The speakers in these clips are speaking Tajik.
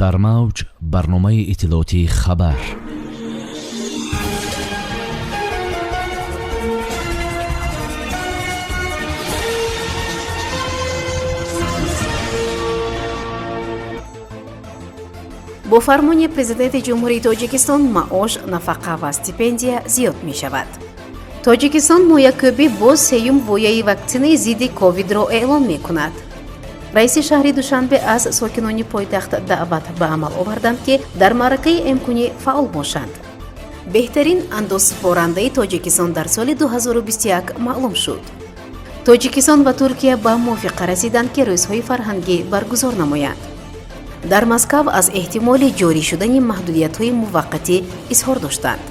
Дар мавҷ барномаи иттилоотии «Хабар». Бо фармони Президенти Ҷумҳурии Тоҷикистон маош, нафақа ва стипендия зиёд мешавад. Тоҷикистон моякӯбӣ боз сеюм вояи ваксинаи зидди ковидро эълон мекунад. Раиси шаҳри Душанбе аз сокинони пойтахт даъват ба амал оварданд, ки дар маъракаи эмкунӣ фаъол бошанд. Беҳтарин андозсупорандаи Тоҷикистон дар соли 2021 маълум шуд. Тоҷикистон ва Туркия ба мувофиқа расиданд, ки рӯзҳои фарҳангӣ баргузор намоянд. Дар Москав аз эҳтимоли ҷорӣ шудани маҳдудиятҳои муваққатӣ изҳор доштанд.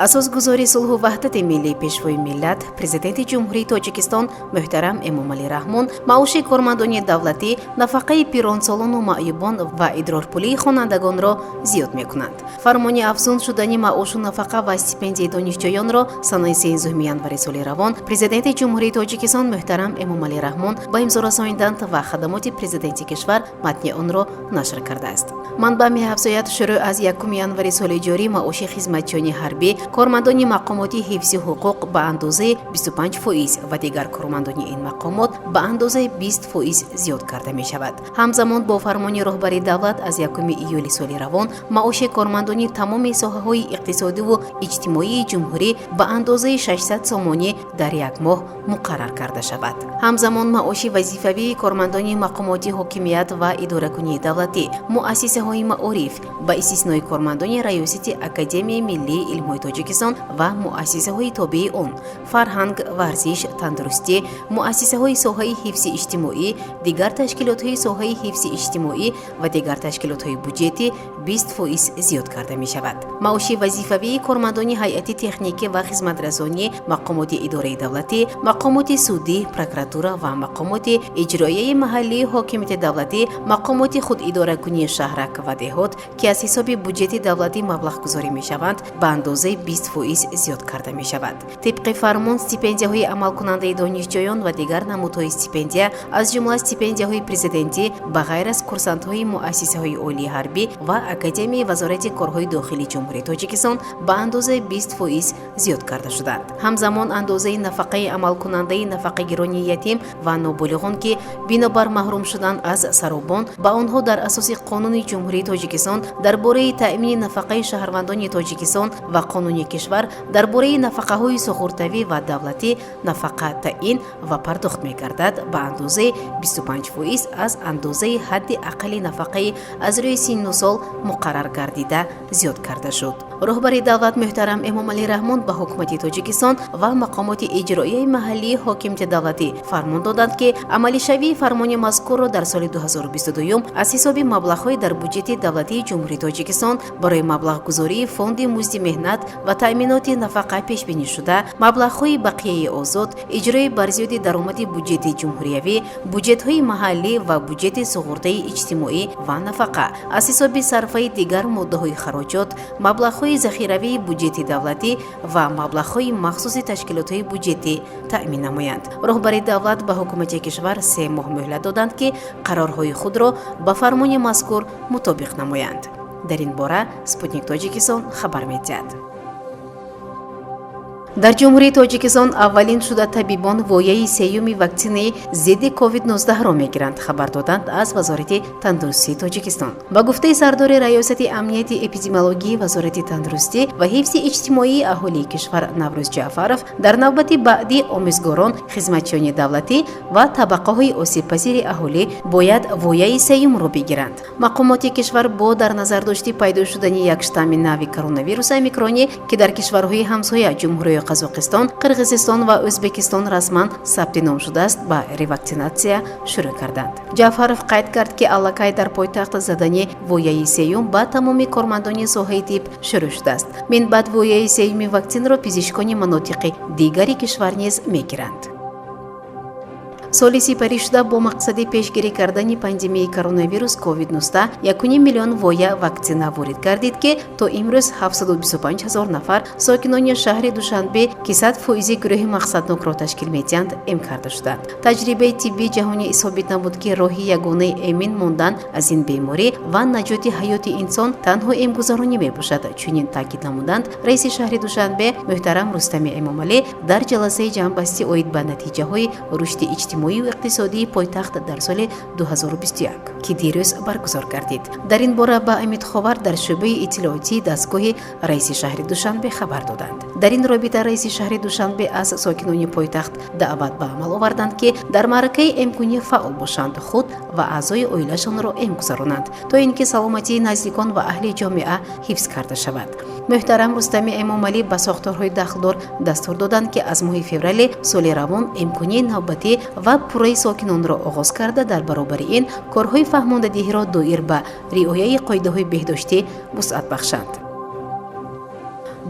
Асосгузори сулҳу ваҳдати миллӣ, Пешвои миллат, Президенти Ҷумҳурии Тоҷикистон муҳтарам Эмомалӣ Раҳмон маоши кормандони давлатӣ, нафақаи пиронсолону маъюбон ва идрорпулии хонандагонро зиёд мекунанд. Фармони афзун шудани маошу нафақа ва стипендияи донишҷӯёнро санаи 13 январи соли равон Президенти Ҷумҳурии Тоҷикистон муҳтарам Эмомалӣ Раҳмон ба имзо расонданд ва хадамоти президенти кишвар матни онро нашр кардааст. Манбаъ меафзояд, шурӯъ аз 1 январи соли ҷорӣ маоши хизматчиёни ҳарбӣ, кормандони мақомоти ҳифзи ҳуқуқ ба андозаи 25% ва дигар кормандони ин мақомот ба андозаи 20% зиёд карда мешавад. Ҳамзамон бо фармони роҳбари давлат аз 1 июли соли равон маоши кормандони тамоми соҳаҳои иқтисодиву иҷтимоии ҷумҳурӣ ба андозаи 600 сомонӣ дар як моҳ муқаррар карда шавад. Ҳамзамон маоши вазифавии кормандони мақомоти ҳокимият ва идоракунии давлатӣ, муассисаҳои маориф ба истиснои кормандони Раёсати Академияи миллии илмҳои Тоҷикистон ва муассисаҳои тобеи он, фарҳанг, варзиш, тандурустӣ, муассисаҳои соҳаи ҳифзи иҷтимоӣ, дигар ташкилотҳои соҳаи ҳифзи иҷтимоӣ ва дигар ташкилотҳои буҷетӣ 20% зиёд карда мешавад. Маоши вазифавии кормандони ҳайати техникӣ ва хизматрасонӣ, мақомоти идораи давлатӣ, мақомоти судӣ, прокуратура ва мақомоти иҷроияи маҳаллии ҳокимияти давлатӣ, мақомоти худидоракунии шаҳрак ва деҳот, ки аз ҳисоби буҷети давлатӣ маблағгузорӣ мешаванд, ба андозаи 20% зиёд карда мешавад. Тибқи фармон, стипендияҳои амалкунандаи донишҷӯён ва дигар намудҳои стипендия, аз ҷумла стипендияҳои президентӣ, ба ғайр аз курсантҳои муассисаҳои олии ҳарбӣ ва Академияи Вазорати корҳои дохилии Ҷумҳурии Тоҷикистон, ба андозаи 20% зиёд карда шуданд. Ҳамзамон андозаи нафақаи амалкунандаи нафақагирони ятим ва ноболиғон, ки бинобар маҳрум шудан аз саробон ба онҳо дар асоси Қонуни Ҷумҳурии Тоҷикистон дар бораи таъмини нафақаи шаҳрвандони Тоҷикистон ва Қонуни кишвар дар бораи нафақаҳои суғуртавӣ ва давлатӣ нафақа таъин ва пардохт мегардад, ба андозаи 25% аз андозаи ҳадди аққали нафақаи аз рӯи синну сол муқаррар гардида зиёд карда шуд. Роҳбари давлат муҳтарам Эмомалӣ Раҳмон ба ҳукумати Тоҷикистон ва мақомоти иҷроияи маҳаллии ҳокимияти давлатӣ фармон доданд, ки амалишавии фармони мазкурро дар соли 2022 аз ҳисоби маблағҳои дар буҷети давлатии Ҷумҳурии Тоҷикистон барои маблағгузории фонди музди меҳнат ва таъминоти нафақа пешбинӣ шуда, маблағҳои бақияи озод, иҷрои барзиёди даромади буҷети ҷумҳуриявӣ, буҷетҳои маҳаллӣ ва буҷети суғуртаи иҷтимоӣ ва нафақа, аз ҳисоби сарфаи дигар моддаҳои хароҷот, маблағҳои захиравии буҷети давлатӣ ва маблағҳои махсуси ташкилотҳои буҷетӣ таъмин намоянд. Роҳбари давлат ба ҳукумати кишвар 3 моҳ муҳлат доданд, ки қарорҳои худро ба фармони мазкур мутобиқ намоянд. Дар ин бора «Спутник Тоҷикистон» хабар медиҳад. Дар Ҷумҳурии Тоҷикистон аввалин шуда табибон вояи сеюми ваксинаи зидди ковид-19-ро мегиранд, хабар доданд аз Вазорати тандурустии Тоҷикистон. Ба гуфтаи сардори Раёсати амнияти эпидемиологии Вазорати тандурустӣ ва ҳифзи иҷтимоии аҳолии кишвар Наврӯз Ҷаъфаров, дар навбати баъдӣ омӯзгорон, хизматчиёни давлатӣ ва табақаҳои осебпазири аҳолӣ бояд вояи сеюмро бигиранд. Мақомоти кишвар бо дар назардошти пайдо шудани як штамми нави коронавируси омикронӣ, ки дар кишварҳои ҳамсоя Ҷумҳурии Қазоқистон, Қирғизистон ва Ӯзбекистон расман сабти ном шудааст, ба реваксинатсия шурӯъ карданд. Ҷаъфаров қайд кард, ки аллакай дар пойтахт задани вояи сеюм ба тамоми кормандони соҳаи тиб шурӯъ шудааст. Минбаъд вояи сеюми ваксинро пизишкони манотиқи дигари кишвар низ мегиранд. Соли сипаришуда бо мақсади пешгирӣ кардани пандемияи коронавирус COVID-19 1,5 миллион воя ваксина ворид гардид, ки то имрӯз 725 ҳазор нафар сокинони шаҳри Душанбе, ки 100 фоизи гурӯҳи мақсаднокро ташкил медиҳанд, эм карда шуданд. Таҷрибаи тиббии ҷаҳонӣ собит намуд, ки роҳи ягонаи эмин мондан аз ин беморӣ ва наҷоти ҳаёти инсон танҳо эмгузаронӣ мебошад. Чунин таъкид намуданд раиси шаҳри Душанбе муҳтарам Рустами Эмомалӣ дар ҷаласаи ҷамъбастӣ оид ба натиҷаҳои рушди иҷтимоию иқтисодии пойтахт дар соли 2021, ки дирӯз баргузор гардид. Дар ин бора ба Амид Ховар дар шӯъбаи иттилоотии дастгоҳи раиси шаҳри Душанбе хабар доданд. Дар ин робита раиси шаҳри Душанбе аз сокинони пойтахт даъват ба амал оварданд, ки дар маъракаи эмкунӣ фаъол бошанд, худ ва аъзои оилашонро эм гузаронанд, то ин ки саломатии наздикон ва аҳли ҷомеа ҳифз карда шавад. Муҳтарам Рустами Эмомалӣ ба сохторҳои дахлдор дастур доданд, ки аз моҳи феврали соли равон эмкунии навбатӣ ва пурраи сокинонро оғоз карда, дар баробари ин корҳои фаҳмондадиҳиро доир ба риояи қоидаҳои беҳдоштӣ вусъат бахшанд.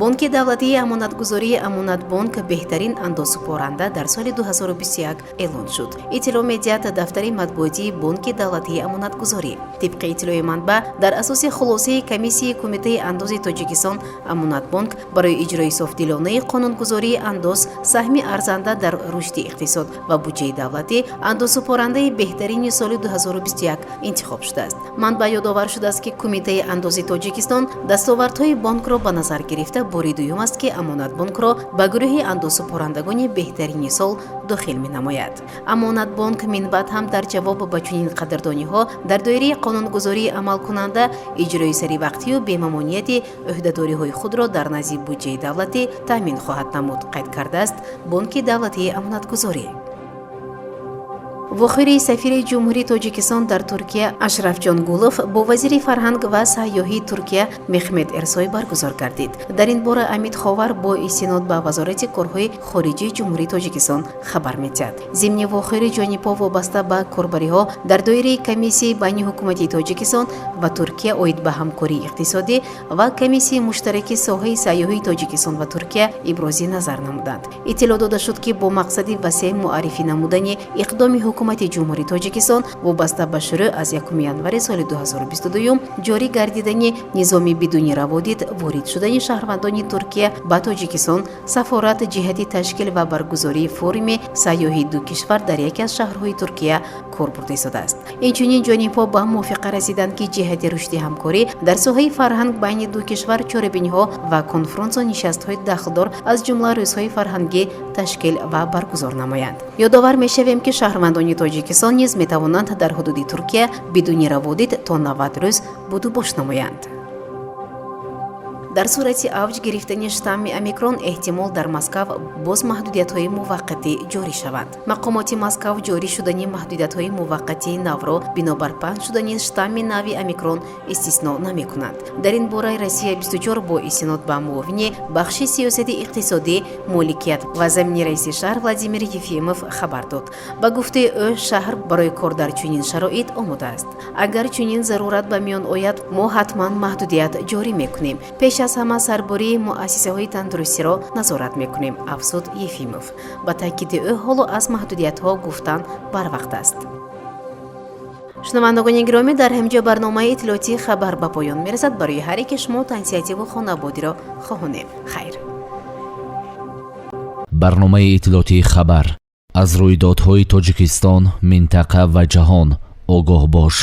Бонки давлатии амонатгузории Амонатбонк беҳтарин андозсупоранда дар соли 2021 эълон шуд, иттилоъ медиҳад дафтари матбуотии Бонки давлатии амонатгузорӣ. Тибқи иттилои манбаъ, дар асоси хулосаи комиссияи Кумитаи андози Тоҷикистон, Амонатбонк барои иҷрои софдилонаи қонунгузории андоз, саҳми арзанда дар рушди иқтисод ва буҷаи давлатӣ андозсупорандаи беҳтарини соли 2021 интихоб шудааст. Манбаъ ёдовар шудааст, ки Кумитаи андози Тоҷикистон дастовардҳои бонкро ба назар гирифта, бори дуюм аст, ки Амонатбонкро ба гурӯҳи андозсупорандагони беҳтарини сол дохил менамояд. Амонатбонк минбаъд ҳам дар ҷавоб ба чунин қадрдониҳо дар доираи қонунгузории амалкунанда иҷрои саривақтию бемамонияти ӯҳдадориҳои худро дар назди буҷаи давлатӣ таъмин хоҳад намуд, қайд кардааст Бонки давлатии амонатгузорӣ. Вохӯрии сафири Ҷумҳурии Тоҷикистон дар Туркия Ашрафҷон Гулов бо вазири фарҳанг ва сайёҳии Туркия Мехмед Эрсой баргузор гардид. Дар ин бора Амид Ховар бо истинод ба Вазорати корҳои хориҷии Ҷумҳурии Тоҷикистон хабар медиҳад. Зимни вохӯрӣ ҷонибҳо вобаста ба корбариҳо дар доираи Комиссияи байниҳукуматии Тоҷикистон ва Туркия оид ба ҳамкории иқтисодӣ ва Комиссияи муштараки соҳаи сайёҳии Тоҷикистон ва Туркия ибрози назар намуданд. Иттилоъ дода шуд, ки бо мақсади васеъ муаррифӣ намудани иқдоми Ҳукумати Ҷумҳурии Тоҷикистон вобаста ба шурӯъ аз 1 январи соли 2022 ҷорӣ гардидани низоми бидуни раводид ворид шудани шаҳрвандони Туркия ба Тоҷикистон, сафорат ҷиҳати ташкил ва баргузории форуми сайёҳии ду кишвар дар яке аз шаҳрҳои Туркия кор бурда истодааст. Инчунин ҷонибҳо ба мувофиқа расиданд, ки ҷиҳати рушди ҳамкорӣ дар соҳаи фарҳанг байни ду кишвар чорабиниҳо ва конфронсу нишастҳои дахлдор, аз ҷумла рӯзҳои фарҳангӣ ташкил ва баргузор намоянд. Ёдовар мешавем, ки шаҳрвандони Тоҷикистон низ метавонанд дар ҳудуди Туркия бидуни раводид то 90 рӯз будубош намоянд. Дар сурати авҷ гирифтани штамми омикрон эҳтимол дар Москав боз маҳдудиятҳои муваққатӣ ҷорӣ шаванд. Мақомоти Москав ҷорӣ шудани маҳдудиятҳои муваққатии навро бинобар паҳн шудани штамми нави омикрон истисно намекунанд. Дар ин бора Россия 24 бо истинод ба муовини бахши сиёсати иқтисодӣ, моликият ва замини раиси шаҳр Владимир Ефимов хабар дод. Ба гуфтаи ӯ, шаҳр барои кор дар чунин шароит омода аст. Агар чунин зарурат ба миён ояд, мо ҳатман маҳдудият ҷорӣ мекунем. Пеш аз ҳама сарбории муассисаҳои тандурустиро назорат мекунем, афзуд Ефимов. Ба таъкиди ӯ, ҳоло аз маҳдудиятҳо гуфтан барвақт аст. Шунавандагони гиромӣ, дар ҳамин ҷо барномаи иттилоотии хабар ба поён мерасад. Барои ҳар яке шумо тансиҳативу хонаободиро хоҳонем. Хайр. Барномаи иттилоотии хабар. Аз рӯйдодҳои Тоҷикистон, минтақа ва ҷаҳон огоҳ бош.